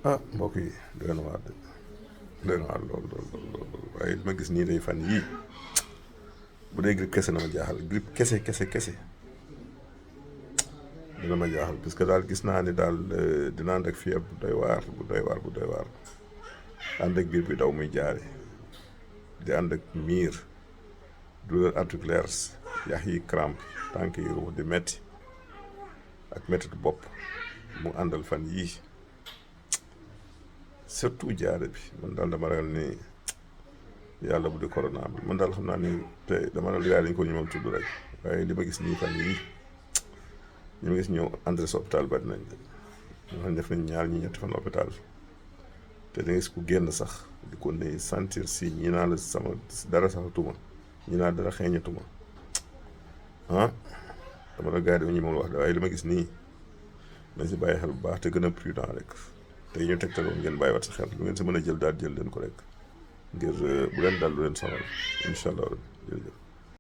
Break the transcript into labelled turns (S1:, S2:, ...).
S1: ah mbokk yi doy na waar de doy na waar lool waaye li ma gis nii day fan yii bu dee grippe kese na ma jaaxal grippe kese dina ma jaaxal parce que daal gis naa ni daal dina ànd ak fièvre bu doy waar ànd ak biir bi daw muy jaare di ànd ak miir douleur articulaire yax yi crampe tànk yi ruux di metti ak mettitu bopp mu àndal fan yii surtout jaare bi man daal dama ragal ni yàlla bu di corona bi man daal xam naa ni te dama ne gars yi dañ ko ñëwoon tudd rek waaye li ma gis nii fan yii ñu ma gis ñëw adresse hôpital bari nañ ñoo def nañ ñaar ñi ñetti fan hôpital te da nga gis ku génn sax di ko ne sentir si ñi naa la sama dara saxatuma ñi naa dara xeeñatuma ah dama la gars yi dama ñu moom wax waaye li ma gis nii nañ si bàyyi xel bu baax te gën a prudent rek te ñu tegtaloon ngeen bàyyi wat sa xel lu ngeen si mën a jël daal jël leen ko rek ngir bu leen dal lu leen sonal incha allah jërëjëf